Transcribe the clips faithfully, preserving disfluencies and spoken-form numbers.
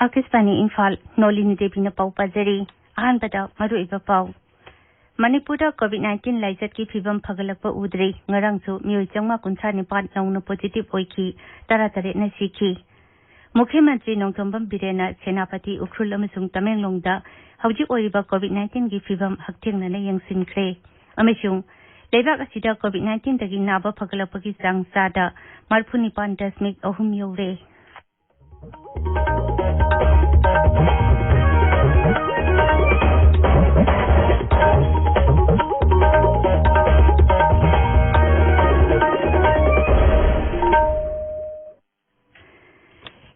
ꯑꯥꯀꯥꯁꯕꯥꯅꯤ ꯏꯝꯐꯥꯜ, ꯅꯣꯂꯤꯅꯤ ꯗꯦꯕꯤꯅ ꯄꯥꯎ ꯄꯥꯖꯔꯤ꯫ ꯑꯍꯥꯟꯕꯗ ꯃꯔꯨꯑꯣꯏꯕ ꯄꯥꯎ꯫ ꯃꯅꯤꯄꯨꯔꯗ ꯀꯣꯚꯤꯗ ꯅꯥꯏꯟꯇꯤꯟ ꯂꯥꯏꯆꯠꯀꯤ ꯐꯤꯕꯝ ꯐꯒꯠꯂꯛꯄ ꯎꯗ꯭ꯔꯤ꯫ ꯉꯔꯥꯡꯁꯨ ꯃꯤꯑꯣꯏ ꯆꯥꯝꯃꯉꯥ ꯀꯨꯟꯊ꯭ꯔꯥ ꯅꯤꯄꯥꯟ ꯅꯧꯅ ꯄꯣꯖꯤꯇꯤꯚ ꯑꯣꯏꯈꯤ, ꯇꯔꯥꯇꯔꯦꯠꯅ ꯁꯤꯈꯤ꯫ ꯃꯨꯈ꯭ꯌ ꯃꯟꯇ꯭ꯔꯤ ꯅꯣꯡꯊꯣꯝꯕꯝ ꯕꯤꯔꯦꯟꯅ ꯁꯦꯅꯥꯄꯇꯤ, ꯎꯈ꯭ꯔꯨꯜ ꯑꯃꯁꯨꯡ ꯇꯃꯦꯡꯂꯣꯡꯗ ꯍꯧꯖꯤꯛ ꯑꯣꯏꯔꯤꯕ ꯀꯣꯚꯤꯗ ꯅꯥꯏꯟꯇꯤꯟꯒꯤ ꯐꯤꯕꯝ ꯍꯛꯊꯦꯡꯅꯅ ꯌꯦꯡꯁꯤꯟꯈ꯭ꯔꯦ꯫ ꯑꯃꯁꯨꯡ ꯂꯩꯕꯥꯛ ꯑꯁꯤꯗ ꯀꯣꯚꯤꯗ ꯅꯥꯏꯟꯇꯤꯟꯗꯒꯤ ꯅꯥꯕ ꯐꯒꯠꯂꯛꯄꯒꯤ ꯆꯥꯡ ꯆꯥꯗ ꯃꯔꯤꯐꯨ ꯅꯤꯄꯥꯟ ꯗꯁꯃꯤꯛ ꯑꯍꯨꯝ ꯌꯧꯔꯦ꯫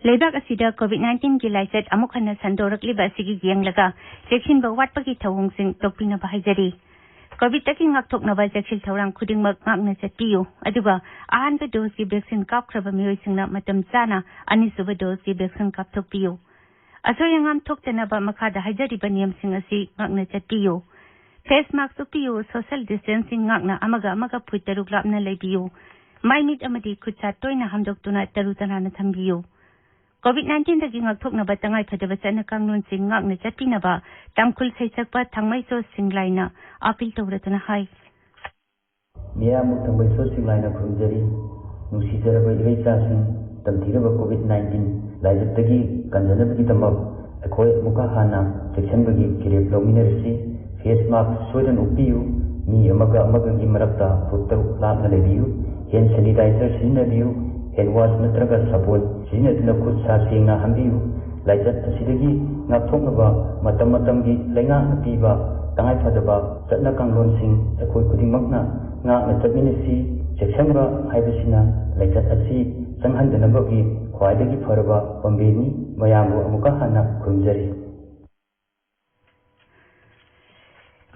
ꯂꯩꯕꯥꯛ ꯑꯁꯤꯗ ꯀꯣꯚꯤꯗ ꯅꯥꯏꯟꯇꯤꯟꯒꯤ ꯂꯥꯏꯆꯠ ꯑꯃꯨꯛ ꯍꯟꯅ ꯁꯟꯗꯣꯔꯛꯂꯤꯕ ꯑꯁꯤꯒꯤ ꯌꯦꯡꯂꯒ ꯆꯦꯛꯁꯤꯟꯕ ꯋꯥꯠꯄꯒꯤ ꯊꯧꯑꯣꯡꯁꯤꯡ ꯇꯣꯛꯄꯤꯅꯕ ꯍꯥꯏꯖꯔꯤ꯫ ꯀꯣꯚꯤꯗꯇꯒꯤ ꯉꯥꯛꯊꯣꯛꯅꯕ ꯆꯦꯛꯁꯤꯟ ꯊꯧꯔꯥꯡ ꯈꯨꯗꯤꯡꯃꯛ ꯉꯥꯛꯅ ꯆꯠꯄꯤꯌꯨ, ꯑꯗꯨꯒ ꯑꯍꯥꯟꯕ ꯗꯣꯁꯀꯤ ꯚꯦꯛꯁꯤꯟ ꯀꯥꯞꯈ꯭ꯔꯕ ꯃꯤꯑꯣꯏꯁꯤꯡꯅ ꯃꯇꯝ ꯆꯥꯅ ꯑꯅꯤꯁꯨꯕ ꯗꯣꯁꯀꯤ ꯚꯦꯛꯁꯤꯟ ꯀꯥꯞꯊꯣꯛꯄꯤꯌꯨ꯫ ꯑꯁꯣꯏ ꯑꯉꯥꯝ ꯊꯣꯛꯇꯅꯕ ꯃꯈꯥꯗ ꯍꯥꯏꯖꯔꯤꯕ ꯅꯤꯌꯝꯁꯤꯡ ꯑꯁꯤ ꯉꯥꯛꯅ ꯆꯠꯄꯤꯌꯨ꯫ ꯐꯦꯁ ꯃꯥꯁꯛ ꯎꯞꯄꯤꯌꯨ, ꯁꯣꯁꯤꯌꯦꯜ ꯗꯤꯁꯇꯦꯟꯁꯤꯡ ꯉꯥꯛꯅ ꯑꯃꯒ ꯑꯃꯒ ꯐꯨꯠ ꯇꯔꯨꯛ ꯂꯥꯞꯅ ꯂꯩꯕꯤꯌꯨ, ꯃꯥꯏ ꯃꯤꯠ ꯑꯃꯗꯤ ꯈꯨꯠ ꯁꯥ ꯇꯣꯏꯅ ꯍꯥꯝꯗꯣꯛꯇꯨꯅ ꯇꯔꯨ ꯇꯅꯥꯟꯅ ꯊꯝꯕꯤꯌꯨ꯫ ꯀꯣꯚꯤꯗ ꯅꯥꯏꯟꯇꯤꯟꯗꯒꯤ ꯉꯥꯛꯊꯣꯛꯅꯕ ꯇꯉꯥꯏ ꯐꯗꯕ ꯆꯠꯅ ꯀꯥꯡꯂꯣꯟꯁꯤꯡ ꯉꯥꯛꯅ ꯆꯠꯄꯤꯅꯕ ꯇꯥꯡꯈꯨꯜ ꯁꯩꯁꯛꯄ ꯊꯥꯡꯃꯩꯁꯣ ꯁꯤꯡꯂꯥꯏꯅ ꯑꯥꯄꯤꯜ ꯇꯧꯔꯗꯨꯅ ꯍꯥꯏ꯫ ꯃꯤꯌꯥꯝꯕꯨ ꯊꯥꯡꯃꯩꯁꯣ ꯁꯤꯡꯂꯥꯏꯅ ꯈꯨꯔꯨꯝꯖꯔꯤ꯫ ꯅꯨꯡꯁꯤꯖꯔꯕ ꯏꯔꯩꯆꯥꯁꯤꯡ, ꯇꯝꯊꯤꯔꯕ ꯀꯣꯚꯤꯗ ꯅꯥꯏꯟꯇꯤꯟ ꯂꯥꯏꯆꯠꯇꯒꯤ ꯀꯟꯖꯅꯕꯒꯤꯗꯃꯛ ꯑꯩꯈꯣꯏ ꯑꯃꯨꯛꯀ ꯍꯟꯅ ꯆꯦꯛꯁꯤꯟꯕꯒꯤ ꯐꯤꯔꯦꯞ ꯂꯧꯃꯤꯟꯅꯔꯁꯤ꯫ ꯐꯦꯁ ꯃꯥꯁꯛ ꯁꯣꯏꯗꯅ ꯎꯞꯄꯤꯌꯨ꯫ ꯃꯤ ꯑꯃꯒ ꯑꯃꯒꯒꯤ ꯃꯔꯛꯇ ꯐꯨꯠ ꯇꯔꯨꯛ ꯂꯥꯞꯅ ꯂꯩꯕꯤꯌꯨ꯫ ꯍꯦꯟ ꯁꯦꯅꯤꯇꯥꯏꯖꯔ ꯁꯤꯖꯤꯟꯅꯕꯤꯌꯨ꯫ ꯍꯦꯟ ꯋꯥꯁ ꯅꯠꯇ꯭ꯔꯒ ꯁꯥꯄꯣꯟ ꯁꯤꯖꯤꯟꯅꯗꯨꯅ ꯈꯨꯠ ꯁꯥ ꯁꯦꯡꯅ ꯍꯥꯝꯕꯤꯌꯨ꯫ ꯂꯥꯏꯆꯠ ꯑꯁꯤꯗꯒꯤ ꯉꯥꯛꯊꯣꯛꯅꯕ ꯃꯇꯝ ꯃꯇꯝꯒꯤ ꯂꯩꯉꯥꯛꯅ ꯄꯤꯕ ꯇꯉꯥꯏꯐꯗꯕ ꯆꯠꯅ ꯀꯥꯡꯂꯣꯟꯁꯤꯡ ꯑꯩꯈꯣꯏ ꯈꯨꯗꯤꯡꯃꯛꯅ ꯉꯥꯛꯅ ꯆꯠꯃꯤꯟꯅꯁꯤ꯫ ꯆꯦꯛꯁꯤꯟꯕ ꯍꯥꯏꯕꯁꯤꯅ ꯂꯥꯏꯆꯠ ꯑꯁꯤ ꯆꯪꯍꯟꯗꯅꯕꯒꯤ ꯈ꯭ꯋꯥꯏꯗꯒꯤ ꯐꯔꯕ ꯄꯥꯝꯕꯩꯅꯤ꯫ ꯃꯌꯥꯝꯕꯨ ꯑꯃꯨꯛꯀ ꯍꯟꯅ ꯈꯨꯔꯨꯝꯖꯔꯤ꯫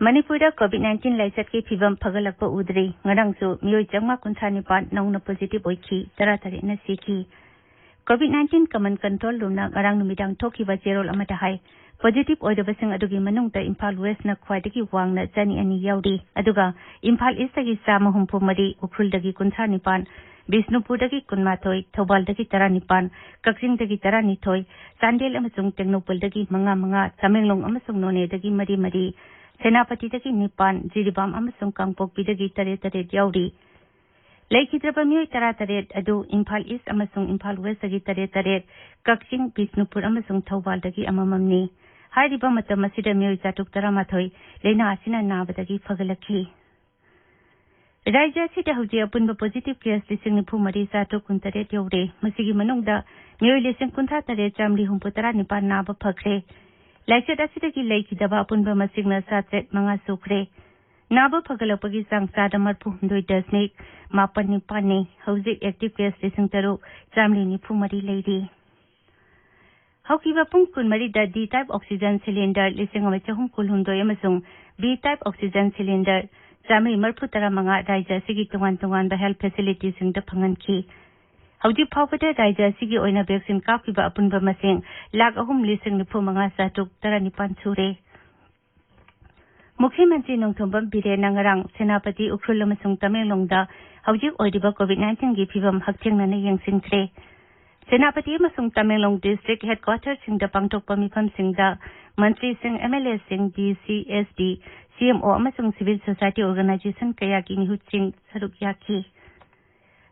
ꯃꯅꯤꯄꯨꯔꯗ ꯀꯣꯚꯤꯗ ꯅꯥꯏꯟꯇꯤꯟ ꯂꯥꯏꯆꯠꯀꯤ ꯐꯤꯕꯝ ꯐꯒꯠꯂꯛꯄ ꯎꯗ꯭ꯔꯤ꯫ ꯉꯔꯥꯡꯁꯨ ꯃꯤꯑꯣꯏ ꯆꯥꯝꯃꯉꯥ ꯀꯨꯟꯊ꯭ꯔꯥ ꯅꯤꯄꯥꯟ ꯅꯧꯅ ꯄꯣꯖꯤꯇꯤꯚ ꯑꯣꯏꯈꯤ, ꯇꯔꯥꯇꯔꯦꯠꯅ ꯁꯤꯈꯤ꯫ ꯀꯣꯚꯤꯗ ꯅꯥꯏꯟꯇꯤꯟ ꯀꯃꯟ ꯀꯟꯇ꯭ꯔꯣꯜ ꯔꯨꯝꯅ ꯉꯔꯥꯡ ꯅꯨꯃꯤꯗꯥꯡ ꯊꯣꯛꯈꯤꯕ ꯆꯦꯔꯣꯜ ꯑꯃꯗ ꯍꯥꯏ, ꯄꯣꯖꯤꯇꯤꯚ ꯑꯣꯏꯔꯕꯁꯤꯡ ꯑꯗꯨꯒꯤ ꯃꯅꯨꯡꯗ ꯏꯝꯐꯥꯜ ꯋꯦꯁ꯭ꯠꯅ ꯈ꯭ꯋꯥꯏꯗꯒꯤ ꯋꯥꯡꯅ ꯆꯅꯤ ꯑꯅꯤ ꯌꯥꯎꯔꯤ, ꯑꯗꯨꯒ ꯏꯝꯐꯥꯜ ꯏꯁ꯭ꯠꯇꯒꯤ ꯆꯥꯝꯃ ꯍꯨꯝꯐꯨ ꯃꯔꯤ, ꯎꯈ꯭ꯔꯨꯜꯗꯒꯤ ꯀꯨꯟꯊ꯭ꯔꯥ ꯅꯤꯄꯥꯟ, ꯕꯤꯁꯅꯨꯄꯨꯔꯗꯒꯤ ꯀꯨꯟꯃꯥꯊꯣꯏ, ꯊꯧꯕꯥꯜꯗꯒꯤ ꯇꯔꯥꯅꯤꯄꯥꯟ, ꯀꯛꯆꯤꯡꯗꯒꯤ ꯇꯔꯥꯅꯤꯊꯣꯏ, ꯆꯥꯟꯗꯦꯜ ꯑꯃꯁꯨꯡ ꯇꯦꯡꯅꯧꯄꯜꯗꯒꯤ ꯃꯉꯥ ꯃꯉꯥ, ꯇꯃꯦꯡꯂꯣꯡ ꯑꯃꯁꯨꯡ ꯅꯣꯅꯦꯗꯒꯤ ꯃꯔꯤ ꯃꯔꯤ, ꯁꯦꯅꯥꯄꯇꯤꯗꯒꯤ ꯅꯤꯄꯥꯟ, ꯖꯤꯔꯤꯕꯥꯝ ꯑꯃꯁꯨꯡ ꯀꯥꯡꯄꯣꯛꯄꯤꯗꯒꯤ ꯇꯔꯦꯠ ꯇꯔꯦꯠ ꯌꯥꯎꯔꯤ꯫ ꯂꯩꯈꯤꯗ꯭ꯔꯕ ꯃꯤꯑꯣꯏ ꯇꯔꯥꯇꯔꯦꯠ ꯑꯗꯨ ꯏꯝꯐꯥꯜ ꯏꯁ ꯑꯃꯁꯨꯡ ꯏꯝꯐꯥꯜ ꯋꯦꯁꯇꯒꯤ ꯇꯔꯦꯠ ꯇꯔꯦꯠ, ꯀꯛꯆꯤꯡ, ꯕꯤꯁꯅꯨꯄꯨꯔ ꯑꯃꯁꯨꯡ ꯊꯧꯕꯥꯜꯗꯒꯤ ꯑꯃꯃꯝꯅꯤ꯫ ꯍꯥꯏꯔꯤꯕ ꯃꯇꯝ ꯑꯁꯤꯗ ꯃꯤꯑꯣꯏ ꯆꯥꯇ꯭ꯔꯨꯛ ꯇꯔꯥꯃꯥꯊꯣꯏ ꯂꯥꯏꯅꯥ ꯑꯁꯤꯅ ꯅꯥꯕꯗꯒꯤ ꯐꯒꯠꯂꯛꯈꯤ꯫ ꯔꯥꯖ꯭ꯌ ꯑꯁꯤꯗ ꯍꯧꯖꯤꯛ ꯑꯄꯨꯟꯕ positive case ꯂꯤꯁꯤꯡ ꯅꯤꯐꯨ ꯃꯔꯤ ꯆꯥꯇ꯭ꯔꯨꯛ ꯀꯨꯟꯇꯔꯦꯠ ꯌꯧꯔꯦ꯫ ꯃꯁꯤꯒꯤ ꯃꯅꯨꯡꯗ ꯃꯤꯑꯣꯏ ꯂꯤꯁꯤꯡ ꯀꯨꯟꯊ꯭ꯔꯥ ꯇꯔꯦꯠ ꯆꯥꯃꯔꯤ ꯍꯨꯝꯐꯨ ꯇꯔꯥ ꯅꯤꯄꯥꯟ ꯅꯥꯕ ꯐꯈ꯭ꯔꯦ꯫ ꯂꯥꯏꯆꯠ ꯑꯁꯤꯗꯒꯤ ꯂꯩꯈꯤꯗꯕ ꯑꯄꯨꯟꯕ ꯃꯁꯤꯡꯅ ꯆꯥꯇ꯭ꯔꯦꯠ ꯃꯉꯥ ꯁꯨꯈ꯭ꯔꯦ꯫ ꯅꯥꯕ ꯐꯒꯠꯂꯛꯄꯒꯤ ꯆꯥꯡ ꯆꯥꯗ ꯃꯔꯤꯐꯨ ꯍꯨꯝꯗꯣꯏ ꯗꯁꯃꯤꯛ ꯃꯥꯄꯟ ꯅꯤꯄꯥꯟꯅꯤ꯫ ꯍꯧꯖꯤꯛ active case ꯂꯤꯁꯤꯡ ꯇꯔꯨꯛ ꯆꯥꯃꯔꯤ ꯅꯤꯐꯨ ꯃꯔꯤ ꯂꯩꯔꯤ꯫ ꯍꯧꯈꯤꯕ ꯄꯨꯡ ꯀꯨꯟꯃꯔꯤꯗ D type oxygen cylinder ꯂꯤꯁꯤꯡ ꯑꯃ ꯆꯍꯨꯝ ꯀꯨꯟꯍꯨꯝꯗꯣꯏ ꯑꯃꯁꯨꯡ B type oxygen cylinder ꯆꯥꯃꯔꯤ ꯃꯔꯤꯐꯨ ꯇꯔꯥ ꯃꯉꯥ ꯔꯥꯖ꯭ꯌ ꯑꯁꯤꯒꯤ ꯇꯣꯉꯥꯟ ꯇꯣꯉꯥꯟꯕ health facility ꯁꯤꯡꯗ ꯐꯪꯍꯟꯈꯤ꯫ ꯍꯧꯖꯤꯛ ꯐꯥꯎꯕꯗ ꯔꯥꯖ꯭ꯌ ꯑꯁꯤꯒꯤ ꯑꯣꯏꯅ vaccine ꯀꯥꯞꯈꯤꯕ ꯑꯄꯨꯟꯕ ꯃꯁꯤꯡ ꯂꯥꯈ ꯑꯍꯨꯝ ꯂꯤꯁꯤꯡ ꯅꯤꯐꯨ ꯃꯉꯥ ꯆꯥꯇ꯭ꯔꯨꯛ ꯇꯔꯥꯅꯤꯄꯥꯟ ꯁꯨꯔꯦ꯫ ꯃꯨꯈ꯭ꯌ ꯃꯟꯇ꯭ꯔꯤ ꯅꯣꯡꯊꯣꯝꯕꯝ ꯕꯤꯔꯦꯟꯅ ꯉꯔꯥꯡ ꯁꯦꯅꯥꯄꯇꯤ, ꯎꯈ꯭ꯔꯨꯜ ꯑꯃꯁꯨꯡ ꯇꯃꯦꯡꯂꯣꯡꯗ ꯍꯧꯖꯤꯛ ꯑꯣꯏꯔꯤꯕ COVID nineteen ꯒꯤ ꯐꯤꯕꯝ ꯍꯛꯊꯦꯡꯅꯅ ꯌꯦꯡꯁꯤꯟꯈ꯭ꯔꯦ꯫ ꯁꯦꯅꯥꯄꯇꯤ ꯑꯃꯁꯨꯡ ꯇꯃꯦꯡꯂꯣꯡ district headquarter ꯁꯤꯡꯗ ꯄꯥꯡꯊꯣꯛꯄ ꯃꯤꯐꯝꯁꯤꯡꯗ ꯃꯟꯇ꯭ꯔꯤꯁꯤꯡ, MLA ꯁꯤꯡ, DC, SD, CMO ꯑꯃꯁꯨꯡ civil society organization ꯀꯌꯥꯒꯤ ꯃꯤꯍꯨꯠꯁꯤꯡ ꯁꯔꯨꯛ ꯌꯥꯈꯤ꯫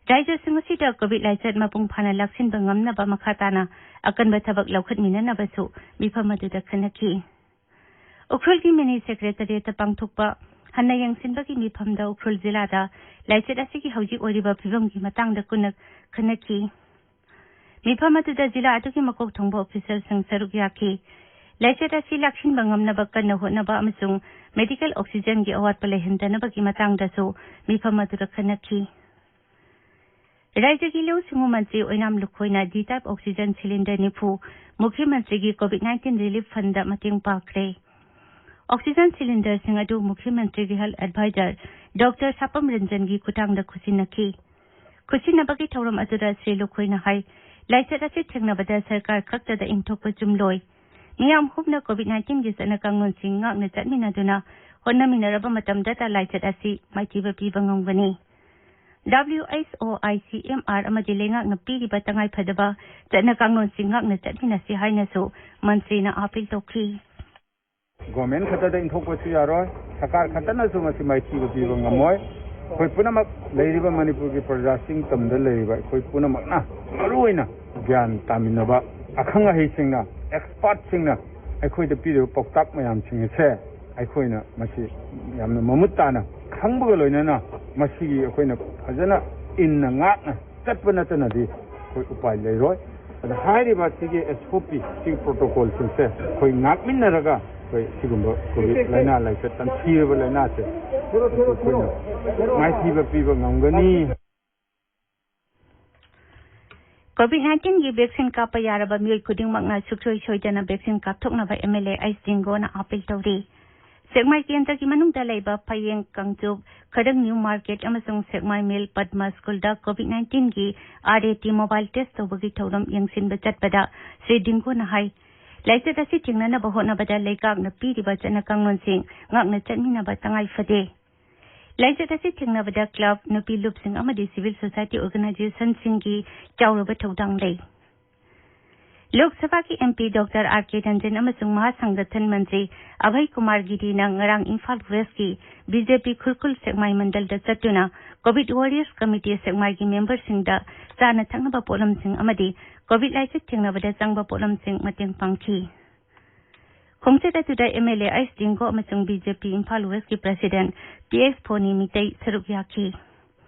ꯔꯥꯖ꯭ꯌꯁꯤꯡ ꯑꯁꯤꯗ COVID ꯂꯥꯏꯆꯠ ꯃꯄꯨꯡ ꯐꯥꯅ ꯂꯥꯛꯁꯤꯟꯕ ꯉꯝꯅꯕ ꯃꯈꯥ ꯇꯥꯅ ꯑꯀꯟꯕ ꯊꯕꯛ ꯂꯧꯈꯠꯃꯤꯟꯅꯅꯕꯁꯨ ꯃꯤꯐꯝ ꯑꯗꯨꯗ ꯈꯟꯅꯈꯤ꯫ ꯎꯈ꯭ꯔꯨꯜꯒꯤ mini secretariat ꯇ ꯄꯥꯡꯊꯣꯛꯄ ꯍꯟꯅ ꯌꯦꯡꯁꯤꯟꯕꯒꯤ ꯃꯤꯐꯝꯗ ꯎꯈ꯭ꯔꯨꯜ ꯖꯤꯂꯥꯗ ꯂꯥꯏꯆꯠ ꯑꯁꯤꯒꯤ ꯍꯧꯖꯤꯛ ꯑꯣꯏꯔꯤꯕ ꯐꯤꯕꯝꯒꯤ ꯃꯇꯥꯡꯗ ꯄꯨꯟꯅ ꯈꯟꯅꯈꯤ꯫ ꯃꯤꯐꯝ ꯑꯗꯨꯗ ꯖꯤꯂꯥ ꯑꯗꯨꯒꯤ ꯃꯀꯣꯛ ꯊꯣꯡꯕ officer ꯁꯤꯡ ꯁꯔꯨꯛ ꯌꯥꯈꯤ꯫ ꯂꯥꯏꯆꯠ ꯑꯁꯤ ꯂꯥꯛꯁꯤꯟꯕ ꯉꯝꯅꯕ ꯀꯟꯅ ꯍꯣꯠꯅꯕ ꯑꯃꯁꯨꯡ medical oxygen ꯒꯤ ꯑꯋꯥꯠꯄ ꯂꯩꯍꯟꯗꯅꯕꯒꯤ ꯃꯇꯥꯡꯗꯁꯨ ꯃꯤꯐꯝ ꯑꯗꯨꯗ ꯈꯟꯅꯈꯤ꯫ ꯔꯥꯖ꯭ꯌꯒꯤ ꯂꯧꯎ ꯁꯤꯡꯎ ꯃꯟꯇ꯭ꯔꯤ ꯑꯣꯏꯅꯥꯝ ꯂꯨꯈꯣꯏꯅ D type oxygen cylinder ꯅꯤꯐꯨ ꯃꯨꯈ꯭ꯌ ꯃꯟꯇ꯭ꯔꯤꯒꯤ COVID nineteen relief fund ꯗ ꯃꯇꯦꯡ ꯄꯥꯡꯈ꯭ꯔꯦ꯫ Oxygen cylinder ꯁꯤꯡ ꯑꯗꯨ ꯃꯨꯈ꯭ꯌ ꯃꯟꯇ꯭ꯔꯤꯒꯤ health advisor Doctor ꯁꯥꯄꯝ ꯔꯟꯖꯟꯒꯤ ꯈꯨꯠꯊꯥꯡꯗ ꯈꯨꯠꯁꯤꯟꯅꯈꯤ꯫ ꯈꯨꯠꯁꯤꯟꯅꯕꯒꯤ ꯊꯧꯔꯝ ꯑꯗꯨꯗ ꯁ꯭ꯔꯤ ꯂꯨꯈꯣꯏꯅ ꯍꯥꯏ, ꯂꯥꯏꯆꯠ ꯑꯁꯤ ꯊꯦꯡꯅꯕꯗ ꯁꯔꯀꯥꯔ ꯈꯛꯇꯗ ꯏꯟꯊꯣꯛꯄ ꯆꯨꯝꯂꯣꯏ꯫ ꯃꯤꯌꯥꯝ ꯄꯨꯝꯅ COVID nineteen ꯒꯤ ꯆꯠꯅ ꯀꯥꯡꯂꯣꯟꯁꯤꯡ ꯉꯥꯛꯅ ꯆꯠꯃꯤꯟꯅꯗꯨꯅ ꯍꯣꯠꯅꯃꯤꯟꯅꯔꯕ ꯃꯇꯝꯗꯇ ꯂꯥꯏꯆꯠ ꯑꯁꯤ ꯃꯥꯏꯊꯤꯕ ꯄꯤꯕ ꯉꯝꯒꯅꯤ꯫ W H O I C M R ꯑꯃꯗꯤ ꯂꯩꯉꯥꯛꯅ ꯄꯤꯔꯤꯕ ꯇꯉꯥꯏ ꯐꯗꯕ ꯆꯠꯅ ꯀꯥꯡꯂꯣꯟꯁꯤꯡ ꯉꯥꯛꯅ ꯆꯠꯃꯤꯟꯅꯁꯤ ꯍꯥꯏꯅꯁꯨ ꯃꯟꯇ꯭ꯔꯤꯅ ꯑꯥꯄꯤꯜ ꯇꯧꯈꯤ꯫ ꯒꯣꯔꯃꯦꯟ ꯈꯛꯇꯗ ꯏꯟꯊꯣꯛꯄꯁꯨ ꯌꯥꯔꯣꯏ, ꯁꯔꯀꯥꯔ ꯈꯛꯇꯅꯁꯨ ꯃꯁꯤ ꯃꯥꯏꯊꯤꯕ ꯄꯤꯕ ꯉꯝꯃꯣꯏ꯫ ꯑꯩꯈꯣꯏ ꯄꯨꯝꯅꯃꯛ ꯂꯩꯔꯤꯕ ꯃꯅꯤꯄꯨꯔꯒꯤ ꯄ꯭ꯔꯖꯥꯁꯤꯡ ꯇꯝꯗ ꯂꯩꯔꯤꯕ ꯑꯩꯈꯣꯏ ꯄꯨꯝꯅꯃꯛꯅ ꯃꯔꯨꯑꯣꯏꯅ ꯒ꯭ꯌꯥꯟ ꯇꯥꯃꯤꯟꯅꯕ, ꯑꯈꯪ ꯑꯍꯩꯁꯤꯡꯅ, ꯑꯦꯛꯁꯄꯥꯔꯠꯁꯤꯡꯅ ꯑꯩꯈꯣꯏꯗ ꯄꯤꯔꯤꯕ ꯄꯥꯎꯇꯥꯛ ꯃꯌꯥꯝꯁꯤꯡ ꯑꯁꯦ ꯑꯩꯈꯣꯏꯅ ꯃꯁꯤ ꯌꯥꯝꯅ ꯃꯃꯨꯠ ꯇꯥꯅ ꯈꯪꯕꯒ ꯂꯣꯏꯅꯅ ꯃꯁꯤꯒꯤ ꯑꯩꯈꯣꯏꯅ ꯐꯖꯅ ꯏꯟꯅ ꯉꯥꯛꯅ ꯆꯠꯄ ꯅꯠꯇꯅꯗꯤ ꯑꯩꯈꯣꯏ ꯎꯄꯥꯏ ꯂꯩꯔꯣꯏ꯫ ꯑꯗ ꯍꯥꯏꯔꯤꯕ ꯁꯤꯒꯤ S O P, ꯁꯤꯒꯤ ꯄ꯭ꯔꯣꯇꯣꯀꯣꯜꯁꯤꯡꯁꯦ ꯑꯩꯈꯣꯏ ꯉꯥꯛꯃꯤꯟꯅꯔꯒ ꯑꯩꯈꯣꯏ ꯁꯤꯒꯨꯝꯕ ꯀꯣꯚꯤꯗ ꯂꯥꯏꯅꯥ ꯂꯥꯏꯆꯠ ꯇꯝꯊꯤꯔꯕ ꯂꯥꯏꯅꯥꯁꯦ ꯑꯩꯈꯣꯏꯅ ꯃꯥꯏꯊꯤꯕ ꯄꯤꯕ ꯉꯝꯒꯅꯤ꯫ ꯀꯣꯚꯤꯗ ꯅꯥꯏꯟꯇꯤꯟꯒꯤ ꯚꯦꯛꯁꯤꯟ ꯀꯥꯞꯄ ꯌꯥꯔꯕ ꯃꯤꯑꯣꯏ ꯈꯨꯗꯤꯡꯃꯛꯅ ꯁꯨꯡꯁꯣꯏ ꯁꯣꯏꯗꯅ ꯚꯦꯛꯁꯤꯟ ꯀꯥꯞꯊꯣꯛꯅꯕ M L A ꯑꯩꯆ ꯖꯤꯡꯒꯣꯅ ꯑꯥꯄꯤꯜ ꯇꯧꯔꯤ꯫ ꯁꯦꯛꯃꯥꯏ ꯀꯦꯟꯗ꯭ꯔꯒꯤ ꯃꯅꯨꯡꯗ ꯂꯩꯕ ꯐꯌꯦꯡ, ꯀꯥꯡꯆꯨꯞ, ꯈꯗꯪ ꯅ꯭ꯌꯨ ꯃꯥꯔꯀꯦꯠ ꯑꯃꯁꯨꯡ ꯁꯦꯛꯃꯥꯏ ꯃꯤꯜ ꯄꯗꯃ ꯁ꯭ꯀꯨꯜꯗ ꯀꯣꯚꯤꯗ ꯅꯥꯏꯟꯇꯤꯟꯒꯤ R A T mobile test ꯇꯧꯕꯒꯤ ꯊꯧꯔꯝ ꯌꯦꯡꯁꯤꯟꯕ ꯆꯠꯄꯗ ꯁ꯭ꯔꯤ ꯗꯤꯡꯒꯣꯅ ꯍꯥꯏ, ꯂꯥꯏꯆꯠ ꯑꯁꯤ ꯊꯦꯡꯅꯅꯕ ꯍꯣꯠꯅꯕꯗ ꯂꯩꯉꯥꯛꯅ ꯄꯤꯔꯤꯕ ꯆꯠꯅ ꯀꯥꯡꯂꯣꯟꯁꯤꯡ ꯉꯥꯛꯅ ꯆꯠꯃꯤꯟꯅꯕ ꯇꯉꯥꯏ ꯐꯗꯦ꯫ ꯂꯥꯏꯆꯠ ꯑꯁꯤ ꯊꯦꯡꯅꯕꯗ ꯀ꯭ꯂꯕ, ꯅꯨꯄꯤ ꯂꯨꯞꯁꯤꯡ ꯑꯃꯗꯤ civil society organizationꯁꯤꯡꯒꯤ ꯆꯥꯎꯔꯕ ꯊꯧꯗꯥꯡ ꯂꯩ꯫ ꯂꯣꯛ ꯁꯚꯥꯒꯤ M P Doctor R K Ranjan ꯑꯃꯁꯨꯡ ꯃꯍꯥꯁꯪꯒꯊꯟ ꯃꯟꯇ꯭ꯔꯤ ꯑꯚꯌ ꯀꯨꯃꯥꯔ ꯒꯤꯔꯤꯅ ꯉꯔꯥꯡ ꯏꯝꯐꯥꯜ ꯋꯦꯁꯀꯤ B J P ꯈꯨꯔꯈꯨꯜ ꯁꯦꯛꯃꯥꯏ ꯃꯟꯗꯜꯗ ꯆꯠꯇꯨꯅ COVID Warriors Committee ꯁꯦꯛꯃꯥꯏꯒꯤ ꯃꯦꯝꯕꯔꯁꯤꯡꯗ ꯆꯥꯅ ꯊꯛꯅꯕ ꯄꯣꯠꯂꯝꯁꯤꯡ ꯑꯃꯗꯤ COVID ꯂꯥꯏꯆꯠ ꯊꯦꯡꯅꯕꯗ ꯆꯪꯕ ꯄꯣꯠꯂꯝꯁꯤꯡ ꯃꯇꯦꯡ ꯄꯥꯡꯈꯤ꯫ ꯈꯣꯡꯆꯠ ꯑꯗꯨꯗ M L A ꯑꯩꯆ ꯗꯤꯡꯒꯣ ꯑꯃꯁꯨꯡ B J P ꯏꯝꯐꯥꯜ ꯋꯦꯁꯀꯤ president P S ꯐꯣꯅꯤ ꯃꯤꯇꯩ ꯁꯔꯨꯛ ꯌꯥꯈꯤ꯫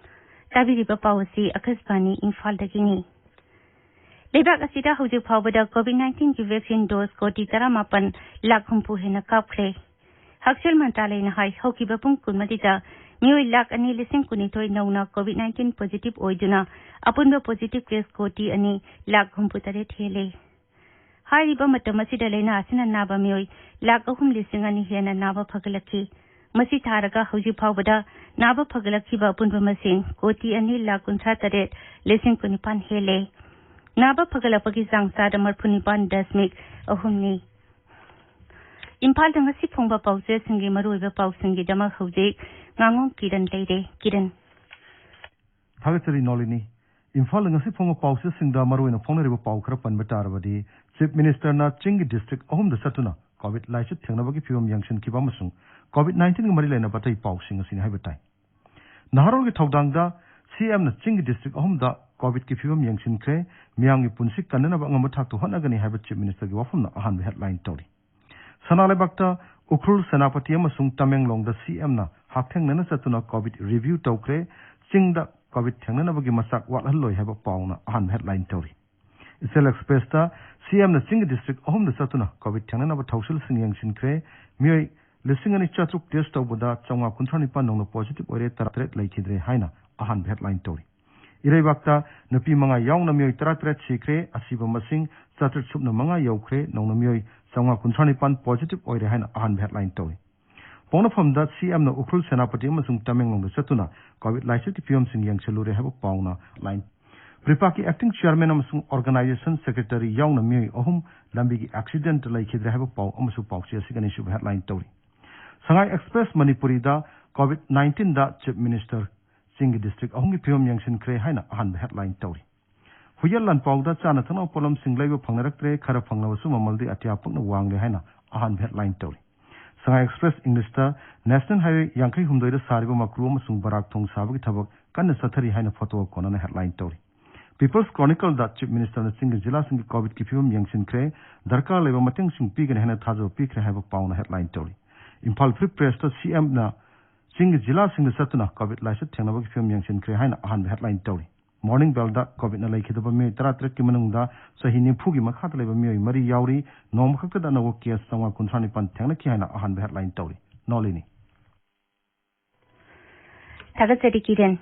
ꯇꯥꯕꯤꯔꯤꯕ ꯄꯥꯎ ꯑꯁꯤ ꯑꯀꯥꯁꯕꯥꯅꯤ ꯏꯝꯐꯥꯜꯗꯒꯤꯅꯤ꯫ ꯂꯩꯕꯥꯛ ꯑꯁꯤꯗ ꯍꯧꯖꯤꯛ ꯐꯥꯎꯕꯗ COVID nineteen ꯒꯤ vaccine dose ꯀꯣꯇꯤ ꯇꯔꯥꯃꯥꯄꯟ ꯂꯥꯈ ꯍꯨꯝꯐꯨ ꯍꯦꯟꯅ ꯀꯥꯞꯈ꯭ꯔꯦ꯫ ꯍꯛꯁꯦꯜ ꯃꯟꯇ꯭ꯔꯥꯂꯌꯅ ꯍꯥꯏ, ꯍꯧꯈꯤꯕ ꯄꯨꯡ ꯀꯨꯟꯃꯔꯤꯗ ꯃꯤꯑꯣꯏ ꯂꯥꯈ ꯑꯅꯤ ꯂꯤꯁꯤꯡ ꯀꯨꯟꯅꯤꯊꯣꯏ ꯅꯧꯅ COVID nineteen positive ꯑꯣꯏꯗꯨꯅ ꯑꯄꯨꯟꯕ positive case ꯀꯣꯇꯤ ꯑꯅꯤ ꯂꯥꯈ ꯍꯨꯝꯐꯨ ꯇꯔꯦꯠ ꯍꯦꯜꯂꯦ꯫ ꯍꯥꯏꯔꯤꯕ ꯃꯇꯝ ꯑꯁꯤꯗ ꯂꯥꯏꯅꯥ ꯑꯁꯤꯅ ꯅꯥꯕ ꯃꯤꯑꯣꯏ ꯂꯥꯈ ꯑꯍꯨꯝ ꯂꯤꯁꯤꯡ ꯑꯅꯤ ꯍꯦꯟꯅ ꯅꯥꯕ ꯐꯒꯠꯂꯛꯈꯤ꯫ ꯃꯁꯤ ꯊꯥꯔꯒ ꯍꯧꯖꯤꯛ ꯐꯥꯎꯕꯗ ꯅꯥꯕ ꯐꯒꯠꯂꯛꯈꯤꯕ ꯑꯄꯨꯟꯕ ꯃꯁꯤꯡ ꯀꯣꯇꯤ ꯑꯅꯤ ꯂꯥꯈ ꯀꯨꯟꯊ꯭ꯔꯥ ꯇꯔꯦꯠ ꯂꯤꯁꯤꯡ ꯀꯨꯟꯅꯤꯄꯥꯟ ꯍꯦꯜꯂꯦ꯫ ꯅꯥꯕ ꯐꯒꯠꯂꯛꯄꯒꯤ ꯆꯥꯡ ꯆꯥꯗ ꯃꯔꯤꯐꯨ ꯅꯤꯄꯥꯟ ꯗꯁꯃꯤꯛ ꯑꯍꯨꯝꯅꯤ꯫ ꯏꯝꯐꯥꯜꯗ ꯉꯁꯤ ꯐꯣꯡꯕ ꯄꯥꯎꯆꯦꯁꯤꯡꯒꯤ ꯃꯔꯨꯑꯣꯏꯕ ꯄꯥꯎꯁꯤꯡꯒꯤꯗꯃꯛ ꯍꯧꯖꯤꯛ ꯉꯥꯉꯣꯝ ꯀꯤꯔꯟ ꯂꯩꯔꯦ꯫ ꯀꯤꯔꯟ꯫ ꯊꯥꯒꯠꯆꯔꯤ ꯅꯣꯂꯤꯅꯤ꯫ ꯏꯝꯐꯥꯜꯗ ꯉꯁꯤ ꯐꯣꯡꯕ ꯄꯥꯎꯆꯦꯁꯤꯡꯗ ꯃꯔꯨꯑꯣꯏꯅ ꯐꯣꯡꯅꯔꯤꯕ ꯄꯥꯎ ꯈꯔ ꯄꯟꯕ ꯇꯥꯔꯕꯗꯤ, ꯆꯤꯐ ꯃꯤꯅꯤꯁꯇꯔꯅ ꯆꯤꯡꯒꯤ ꯗꯤꯁꯇ꯭ꯔꯤꯛ ꯑꯍꯨꯝꯗ ꯆꯠꯇꯨꯅ ꯀꯣꯚꯤꯗ ꯂꯥꯏꯆꯠ ꯊꯦꯡꯅꯕꯒꯤ ꯐꯤꯕꯝ ꯌꯦꯡꯁꯤꯟꯈꯤꯕ ꯑꯃꯁꯨꯡ ꯀꯣꯚꯤꯗ ꯅꯥꯏꯟꯇꯤꯟꯒ ꯃꯔꯤ ꯂꯩꯅꯕ ꯑꯇꯩ ꯄꯥꯎꯁꯤꯡ ꯑꯁꯤꯅꯤ ꯍꯥꯏꯕ ꯇꯥꯏ꯫ ꯅꯍꯥꯔꯣꯜꯒꯤ ꯊꯧꯗꯥꯡꯗ ꯁꯤꯑꯦꯝꯅ ꯆꯤꯡꯒꯤ ꯗꯤꯁꯇ꯭ꯔꯤꯛ ꯑꯍꯨꯝꯗ ꯀꯣꯚꯤꯗꯀꯤ ꯐꯤꯕꯝ ꯌꯦꯡꯁꯤꯟꯈ꯭ꯔꯦ꯫ ꯃꯤꯌꯥꯝꯒꯤ ꯄꯨꯟꯁꯤ ꯀꯟꯅꯅꯕ ꯑꯉꯝꯕ ꯊꯥꯛꯇ ꯍꯣꯠꯅꯒꯅꯤ ꯍꯥꯏꯕ ꯆꯤꯐ ꯃꯤꯅꯤꯁꯇꯔꯒꯤ ꯋꯥꯐꯝꯅ ꯑꯍꯥꯟꯕ ꯍꯦꯗꯂꯥꯏꯟ ꯇꯧꯔꯤ꯫ ꯁꯅꯥ ꯂꯩꯕꯥꯛꯇ ꯎꯈ꯭ꯔꯨꯜ, ꯁꯦꯅꯥꯄꯇꯤ ꯑꯃꯁꯨꯡ ꯇꯃꯦꯡꯂꯣꯡꯗ ꯁꯤꯑꯦꯝꯅ ꯍꯛꯊꯦꯡꯅꯅ ꯆꯠꯇꯨꯅ ꯀꯣꯚꯤꯗ ꯔꯤꯚ꯭ꯌꯨ ꯇꯧꯈ꯭ꯔꯦ꯫ ꯆꯤꯡꯗ ꯀꯣꯚꯤꯗ ꯊꯦꯡꯅꯅꯕꯒꯤ ꯃꯆꯥꯛ ꯋꯥꯠꯍꯜꯂꯣꯏ ꯍꯥꯏꯕ ꯄꯥꯎꯅ ꯑꯍꯥꯟꯕ ꯍꯦꯗꯂꯥꯏꯟ ꯇꯧꯔꯤ꯫ ꯏꯆꯦꯜ ꯑꯦꯛꯁꯄ꯭ꯔꯦꯁꯇ ꯁꯤꯑꯦꯝꯅ ꯆꯤꯡꯒꯤ ꯗꯤꯁꯇ꯭ꯔꯤꯛ ꯑꯍꯨꯝꯗ ꯆꯠꯇꯨꯅ ꯀꯣꯚꯤꯗ ꯊꯦꯡꯅꯅꯕ ꯊꯧꯁꯤꯜꯁꯤꯡ ꯌꯦꯡꯁꯤꯟꯈ꯭ꯔꯦ꯫ ꯃꯤꯑꯣꯏ ꯂꯤꯁꯤꯡ ꯑꯅꯤ ꯆꯥꯇ꯭ꯔꯨꯛ ꯇꯦꯁ ꯇꯧꯕꯗ ꯆꯥꯝꯃꯉꯥ ꯀꯨꯟꯊ꯭ꯔꯥ ꯅꯤꯄꯥꯟ ꯅꯧꯅ ꯄꯣꯖꯤꯇꯤꯚ ꯑꯣꯏꯔꯦ, ꯇꯔꯥꯇꯔꯦꯠ ꯂꯩꯈꯤꯗ꯭ꯔꯦ ꯍꯥꯏꯅ ꯑꯍꯥꯟꯕ ꯍꯦꯗꯂꯥꯏꯟ ꯇꯧꯔꯤ꯫ ꯏꯔꯩꯕꯥꯛꯇ ꯅꯨꯄꯤ ꯃꯉꯥ ꯌꯥꯎꯅ ꯃꯤꯑꯣꯏ ꯇꯔꯥꯇꯔꯦꯠ ꯁꯤꯈ꯭ꯔꯦ꯫ ꯑꯁꯤꯕ ꯃꯁꯤꯡ ꯆꯥꯇ꯭ꯔꯦꯠ ꯁꯨꯞꯅ ꯃꯉꯥ ꯌꯧꯈ꯭ꯔꯦ꯫ ꯅꯧꯅ ꯃꯤꯑꯣꯏ ꯆꯥꯝꯃꯉꯥ ꯀꯨꯟꯊ꯭ꯔꯥ ꯅꯤꯄꯥꯟ ꯄꯣꯖꯤꯇꯤꯚ ꯑꯣꯏꯔꯦ ꯍꯥꯏꯅ ꯑꯍꯥꯟꯕ ꯍꯦꯗꯂꯥꯏꯟ ꯇꯧꯔꯤ꯫ ꯄꯣꯛꯅꯐꯝꯗ ꯁꯤꯑꯦꯝꯅ ꯎꯈ꯭ꯔꯨꯜ, ꯁꯦꯅꯥꯄꯇꯤ ꯑꯃꯁꯨꯡ ꯇꯃꯦꯡꯂꯣꯡꯗ ꯆꯠꯇꯨꯅ ꯀꯣꯚꯤꯗ ꯂꯥꯏꯆꯠꯀꯤ ꯐꯤꯕꯝꯁꯤꯡ ꯌꯦꯡꯁꯤꯜꯂꯨꯔꯦ ꯍꯥꯏꯕ ꯄꯥꯎꯅ ꯂꯥꯏꯟ ꯄ꯭ꯔꯤꯄꯥꯛꯀꯤ ꯑꯦꯛꯇꯤꯡ ꯆꯤꯌꯥꯔꯃꯦꯟ ꯑꯃꯁꯨꯡ ꯑꯣꯔꯒꯅꯥꯏꯖꯦꯁꯟ ꯁꯦꯀ꯭ꯔꯦꯇꯔꯤ ꯌꯥꯎꯅ ꯃꯤꯑꯣꯏ ꯑꯍꯨꯝ ꯂꯝꯕꯤꯒꯤ ꯑꯦꯛꯁꯤꯗꯦꯟꯇ ꯂꯩꯈꯤꯗ꯭ꯔꯦ ꯍꯥꯏꯕ ꯄꯥꯎ ꯑꯃꯁꯨ ꯄꯥꯎꯆꯦ ꯑꯁꯤꯒꯤ ꯑꯅꯤꯁꯨꯕ ꯍꯦꯗꯂꯥꯏꯟ ꯇꯧꯔꯤ꯫ ꯁꯉꯥꯏ ꯑꯦꯛꯁꯄ꯭ꯔꯦꯁ ꯃꯅꯤꯄꯨꯔꯤꯗ ꯀꯣꯚꯤꯗ ꯅꯥꯏꯟꯇꯤꯟꯗ ꯆꯤꯐ ꯃꯤꯅꯤꯁꯇꯔ ꯆꯤꯡꯒꯤ ꯗꯤꯁꯇ꯭ꯔꯤꯛ ꯑꯍꯨꯝꯒꯤ ꯐꯤꯕꯝ ꯌꯦꯡꯁꯤꯟꯈ꯭ꯔꯦ ꯍꯥꯏꯅ ꯑꯍꯥꯟꯕ ꯍꯦꯗꯂꯥꯏꯟ ꯇꯧꯔꯤ꯫ ꯍꯨꯌꯦꯜ ꯂꯥꯟꯄꯥꯎꯗ ꯆꯥꯅ ꯊꯛꯅꯕ ꯄꯣꯠꯂꯝꯁꯤꯡ ꯂꯩꯕ ꯐꯪꯅꯔꯛꯇ꯭ꯔꯦ, ꯈꯔ ꯐꯪꯂꯕꯁꯨ ꯃꯃꯜꯗꯤ ꯑꯇꯤꯌꯥ ꯄꯛꯅ ꯋꯥꯡꯂꯦ ꯍꯥꯏꯅ ꯑꯍꯥꯟꯕ ꯍꯦꯗꯂꯥꯏꯟ ꯇꯧꯔꯤ꯫ ꯁꯉꯥꯏ ꯑꯦꯛꯁꯄ꯭ꯔꯦꯁ ꯏꯪꯂꯤꯁꯇ ꯅꯦꯁꯅꯦꯜ ꯍꯥꯏꯋꯦ ꯌꯥꯡꯈꯩ ꯍꯨꯝꯗꯣꯏꯗ ꯁꯥꯔꯤꯕ ꯃꯀ꯭ꯔꯨ ꯑꯃꯁꯨꯡ ꯕꯔꯥꯛ ꯊꯣꯡ ꯁꯥꯕꯒꯤ ꯊꯕꯛ ꯀꯟꯅ ꯆꯠꯊꯔꯤ ꯍꯥꯏꯅ ꯐꯣꯇꯣꯒ ꯀꯣꯟꯅꯅ ꯍꯦꯗꯂꯥꯏꯟ ꯇꯧꯔꯤ꯫ ꯄꯤꯄꯜꯁ ꯀ꯭ꯔꯣꯅꯤꯀꯜꯗ ꯆꯤꯐ ꯃꯤꯅꯤꯁꯇꯔꯅ ꯆꯤꯡꯒꯤ ꯖꯤꯂꯥꯁꯤꯡꯒꯤ ꯀꯣꯚꯤꯗꯀꯤ ꯐꯤꯕꯝ ꯌꯦꯡꯁꯤꯟꯈ꯭ꯔꯦ, ꯗꯔꯀꯥꯔ ꯂꯩꯕ ꯃꯇꯦꯡꯁꯤꯡ ꯄꯤꯒꯅꯤ ꯍꯥꯏꯅ ꯊꯥꯖꯕ ꯄꯤꯈ꯭ꯔꯦ ꯍꯥꯏꯕ ꯄꯥꯎꯅ ꯍꯦꯗꯂꯥꯏꯟ ꯇꯧꯔꯤ꯫ ꯏꯝꯐꯥꯜ ꯐ꯭ꯔꯤ ꯄ꯭ꯔꯦꯁꯇ ꯁꯤꯑꯦꯝꯅ ꯆꯤꯡꯒꯤ ꯖꯤꯂꯥꯁꯤꯡꯗ ꯆꯠꯇꯨꯅ ꯀꯣꯚꯤꯗ ꯂꯥꯏꯆꯠ ꯊꯦꯡꯅꯕꯒꯤ ꯐꯤꯕꯝ ꯌꯦꯡꯁꯤꯟꯈ꯭ꯔꯦ ꯍꯥꯏꯅ ꯑꯍꯥꯟꯕ ꯍꯦꯗꯂꯥꯏꯟ ꯇꯧꯔꯤ꯫ ꯃꯣꯔꯅꯤꯡ ꯕꯦꯜꯗ ꯀꯣꯚꯤꯗꯅ ꯂꯩꯈꯤꯗꯕ ꯃꯤꯑꯣꯏ ꯇꯔꯥꯇꯔꯦꯠꯀꯤ ꯃꯅꯨꯡꯗ ꯆꯍꯤ ꯅꯤꯐꯨꯒꯤ ꯃꯈꯥꯗ ꯂꯩꯕ ꯃꯤꯑꯣꯏ ꯃꯔꯤ ꯌꯥꯎꯔꯤ꯫ ꯅꯣꯡꯃ ꯈꯛꯇꯗ ꯑꯅꯧꯕ ꯀꯦꯁ ꯆꯥꯝꯃꯉꯥ ꯀꯨꯟꯊ꯭ꯔꯥ ꯅꯤꯄꯥꯟ ꯊꯦꯡꯅꯈꯤ ꯍꯥꯏꯅ ꯑꯍꯥꯟꯕ ꯍꯦꯗꯂꯥꯏꯟ ꯇꯧꯔꯤ꯫ ꯅꯣꯂꯤꯅꯤ꯫ ꯊꯥꯒꯠꯆꯔꯤ ꯀꯤꯔꯦꯟ꯫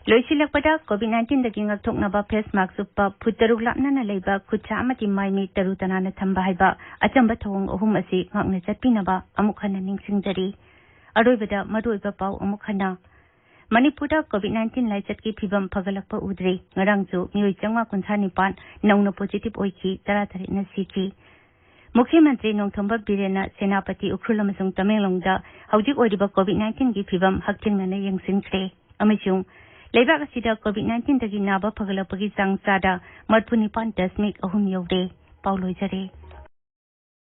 ꯂꯣꯏꯁꯤꯜꯂꯛꯄꯗ ꯀꯣꯚꯤꯗ ꯅꯥꯏꯟꯇꯤꯟꯗꯒꯤ ꯉꯥꯛꯊꯣꯛꯅꯕ ꯐꯦꯁ ꯃꯥꯛꯁ ꯎꯞꯄ, ꯐꯨꯠ ꯇꯔꯨꯛ ꯂꯥꯞꯅꯅ ꯂꯩꯕ, ꯈꯨꯠꯁꯥ ꯑꯃꯗꯤ ꯃꯥꯏ ꯃꯤꯠ ꯇꯔꯨ ꯇꯅꯥꯟꯅ ꯊꯝꯕ ꯍꯥꯏꯕ ꯑꯆꯝꯕ ꯊꯧꯑꯣꯡ ꯑꯍꯨꯝ ꯑꯁꯤ ꯉꯥꯛꯅ ꯆꯠꯄꯤꯅꯕ ꯑꯃꯨꯛ ꯍꯟꯅ ꯅꯤꯡꯁꯤꯡꯖꯔꯤ꯫ ꯑꯔꯣꯏꯕꯗ ꯃꯔꯨꯑꯣꯏꯕ ꯄꯥꯎ ꯑꯃꯨꯛ ꯍꯟꯅ꯫ ꯃꯅꯤꯄꯨꯔꯗ ꯀꯣꯚꯤꯗ ꯅꯥꯏꯟꯇꯤꯟ ꯂꯥꯏꯆꯠꯀꯤ ꯐꯤꯕꯝ ꯐꯒꯠꯂꯛꯄ ꯎꯗ꯭ꯔꯤ꯫ ꯉꯔꯥꯡꯁꯨ ꯃꯤꯑꯣꯏ ꯆꯥꯝꯃꯉꯥ ꯀꯨꯟꯊ꯭ꯔꯥ ꯅꯤꯄꯥꯟ ꯅꯧꯅ ꯄꯣꯖꯤꯇꯤꯚ ꯑꯣꯏꯈꯤ, ꯇꯔꯥꯇꯔꯦꯠꯅ ꯁꯤꯈꯤ꯫ ꯃꯨꯈ꯭ꯌ ꯃꯟꯇ꯭ꯔꯤ ꯅꯣꯡꯊꯣꯝꯕꯝ ꯕꯤꯔꯦꯟꯅ ꯁꯦꯅꯥꯄꯇꯤ, ꯎꯈ꯭ꯔꯨꯜ ꯑꯃꯁꯨꯡ ꯇꯃꯦꯡꯂꯣꯡꯗ ꯍꯧꯖꯤꯛ ꯑꯣꯏꯔꯤꯕ ꯀꯣꯚꯤꯗ ꯅꯥꯏꯟꯇꯤꯟꯒꯤ ꯐꯤꯕꯝ ꯍꯛꯊꯦꯡꯅꯅ ꯌꯦꯡꯁꯤꯟꯈ꯭ꯔꯦ ꯑꯃꯁꯨꯡ ꯂꯩꯕꯥꯛ ꯑꯁꯤꯗ ꯀꯣꯚꯤꯗ ꯅꯥꯏꯟꯇꯤꯟꯗꯒꯤ ꯅꯥꯕ ꯐꯒꯠꯂꯛꯄꯒꯤ ꯆꯥꯡ ꯆꯥꯗ ꯃꯔꯤꯐꯨ ꯅꯤꯄꯥꯟ ꯗꯁꯃꯤꯛ ꯑꯍꯨꯝ ꯌꯧꯔꯦ꯫ ꯄꯥꯎ ꯂꯣꯏꯖꯔꯦ꯫